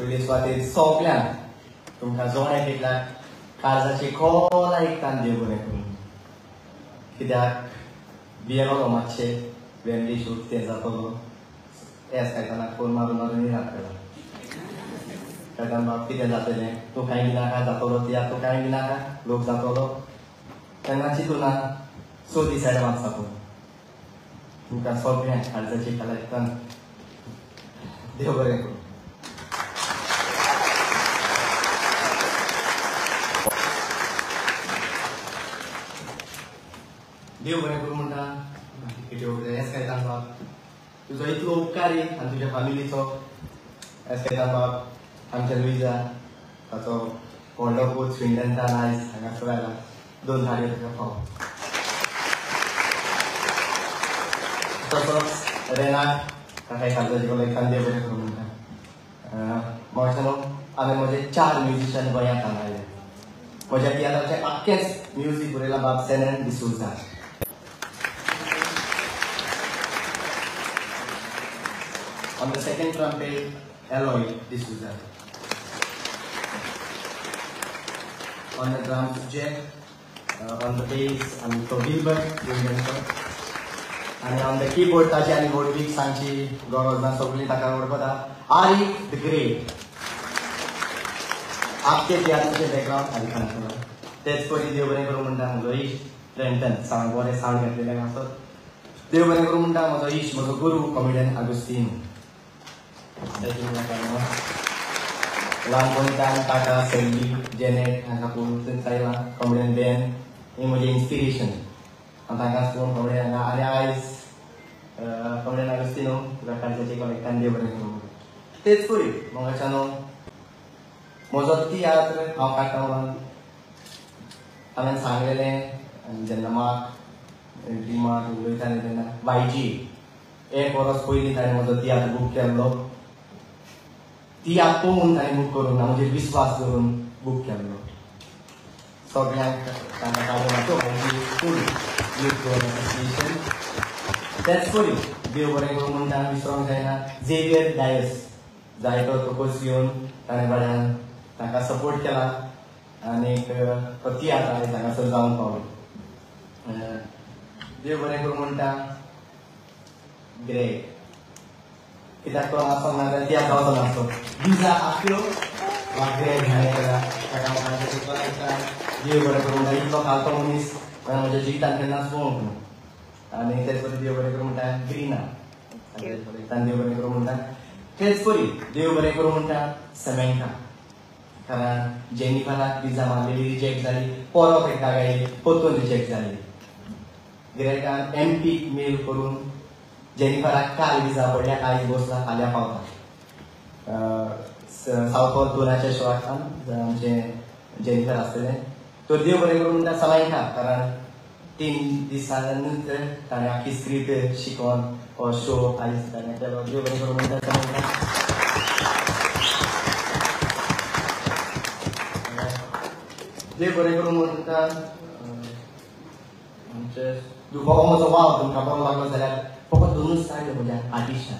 पयले सुवातेर सगल्यांक तुमकां जोड एकल्याक काळजाची खोल आयकतान देव बरें करूं. कित्याक भियेलो मातशें वेमली शो कितें जातलो एस कायतानाक फोन मारून मारून निराक केला. कायतान बाब कितें जातलें तूं कांय भिनाका जातलो तियात्र तूं कांय भिनाका लोक जातलो तेन्ना चिंतू ना 1 दीस एडवान्स आपूण तुमकां सगळ्यांक काळजाची कालायतान देव बरें करूं. देव बरें करूं म्हणटा एस कायतान बाब तुजो इतलो उपकारी आनी तुज्या फामिलीचो. एस कायतान बाब आमच्या लुईजा ताचो व्हडलो कोच स्विंडनसान आयज हांगासर आयला 2 धाडयो तुका फाव. तसोच रेनाक ताका काळजाची कॉलेजान देव बरें करूं म्हणटा. म्हाका न्हू हांवें म्हजे 4 म्युजिशन गोंयांत हांगा आयले. म्हज्या तियात्राचें आख्खेंच म्युजीक बरयलां बाब Sanon D'Souza. On the second trumpet, Eloy D'Souza. On the drums, Jack. On the bass, Anto Gilbert. And on the keyboard, ताची आनी व्हडवीक सांगची गरज ना, सगळीं ताका वळखता, आरिफ the great. आख्खे तियात्राचें बॅकग्रावंड आरिफान केलां. तेच परी देव बरें करूं म्हणटा म्हजो इश्ट ट्रेंटन सावंड बरें सावंड घातलेलें आसत. देव बरें करूं म्हणटा म्हजो इश्ट म्हजो गुरू कॉमेडियन आगुस्तीन. ल्हानपणीच्यान काका सैली जेनेट हांकां पळोवन थंयच आयला कॉमेडियन बेन ही म्हजें इन्स्पिरेशन. हांव तांकां पळोवन कॉमेडियन हांगा आनी आयज कॉमेडियन आगुस्तीनो तुका काळजाचे कॉलेक्टान देव बरें करूं. तेच परी मोगाच्या न्हू म्हजो तियात्र हांव काडटा म्हणून हांवें सांगलेलें जेन्ना मार्क डिमार्क उलयतालें तेन्ना वायजी 1 वर्स पयलीं ताणें म्हजो तियात्र बूक केल्लो. तियात्र पळोवन ताणें बूक करूंक ना, म्हजेर विस्वास दवरून बूक केल्लो. सगळ्यांक तांकां काडून वायजी फूल यूथ गोवन असोसिएशन. तेच परी देव बरें करूं म्हणटा विसरोंक जायना झेवियर डायस जायतो प्रपोज येवन ताणें बऱ्यान तांकां सपोर्ट केला आनीक तो तियात्र आयज हांगासर जावंक पावलो. देव बरें करूं म्हणटा ग्रेग कित्याक तो आसोंक ना जाल्यार तियात्र जावचो नासलो. विजा आपलो वा ग्रेग हाणें केला ताका हांव देव बरें करूं म्हणटा. इतलो खालतो मनीस हांवें म्हज्या जिवितांत केन्नाच पळोवंक ना. आनी तेच परी देव बरें करूं म्हणटा ग्रिना देव बरें करूं म्हणटा. तेच परी देव बरें करूं म्हणटा सेमेंका, कारण जेनिफराक विजा मारलेली रिजेक्ट जाली, परत एकदां गायली परतून रिजेक्ट जाली. ग्रेगान एमपी मेल करून जेनिफराक काल विजा पडल्या, आयज बसला फाल्यां पावता. सावथ हॉल दोनाच्या शोआक आमचें जेनिफर आसतलें. तर देव बरें करूं म्हणटा समायका, कारण 3 दिसांनूच ताणें आख्खी स्क्रिप्ट शिकोवन हो शो आयज ताणें केलो. देव बरें करूं म्हणटा समायका. देव बरें करूं म्हणटा आमचे हो म्हजो वाव तुमकां बरो लागलो जाल्यार फकत 2 सायड म्हज्या आर्टिस्टान.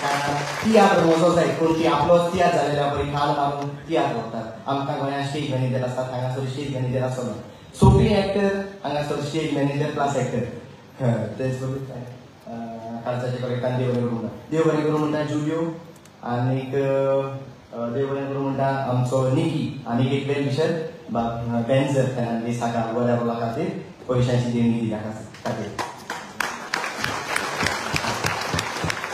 कारण तियात्र म्हजो जाय पूण ती आपलोच तियात्र जालेल्या परी खाल मारून तियात्र व्हरतात. आमकां गोंयांत स्टेज मॅनेजर आसतात, हांगासर स्टेज मॅनेजर आसना. सगळीं एक्टर हांगासर स्टेज मॅनेजर प्लस एक्टर. तेच परी काळजाचे कॉलेक्टान देव बरें करूं म्हणटा. देव बरें करूं म्हणटा जुलियो आनीक देव बरें करूं म्हणटा आमचो निकी आनीक एक वेल विशर बेन्जर फेर्नांडीस हाका बऱ्या रोला खातीर पयशांची देणगी दिल्या खातीर.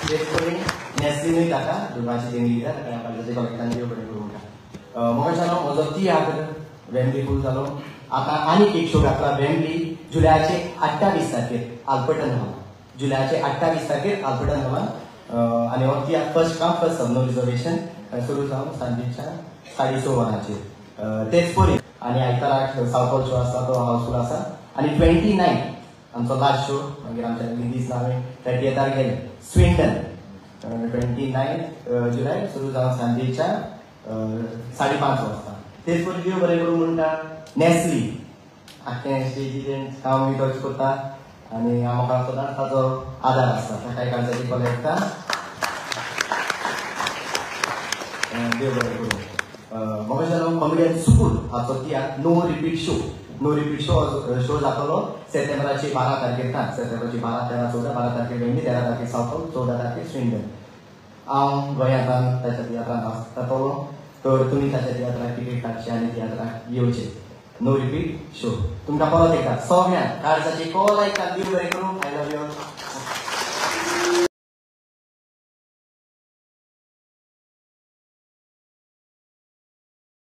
तेच परी नॅस्लिनूय ताका दुडवाची देणगी दिल्या, ताका काळजाचे कॉलेक्टान देव बरें करूं म्हणटा. मोगाच्या न्हू म्हजो तियात्र वेम्बली फूल जालो. आतां आनीक एक शो घातला वेम्बली जुलयाचे 28 तारखेर आल्बर्टन हॉल. जुलयाचे 28 तारखेर आल्बर्टन हॉलान आनी हो तियात्र first come first serve, no reservation सुरू जावन सांजेच्या 6:30 वरांचेर. तेच परी आनी आयताराक सावथ हॉल शो आसा तो हाऊसफूल आसा. आनी 29 आमचो लास्ट शो, मागीर आमच्या दीस ना हांवें 30 गेले स्विंडन 29 जुलय सुरू जावन सांजेच्या 5:30 वाजता. तेच परी देव बरें करूं म्हणटा नॅस्ली आख्खें स्टेजीचें काम तोच करता. आनी आमकां सदांच ताचो आदार आसता. ताकाय काळजाची कोल एकता. देव बरें करूं. म्हाका जालो कॉमेडियन सुकूर हाचो तियात्र no repeat show. No repeat show show जातलो सप्टेंबराची 12 तारखेर. सप्टेंबराची 12, 13, 14. 12 तारखेर वेंडी, 13 तारखेर सावथॉल, 14 तारखेर स्विंडन. हांव गोंयांत ताच्या तियात्रांत आसतलो, तर तुमी ताच्या तियात्राक तिकेट काडची आनी तियात्राक येवचे. No repeat show. तुमकां परत एकदा सगळ्यांक काळजाची कॉल ऐकता. देव बरें करूं. I love you.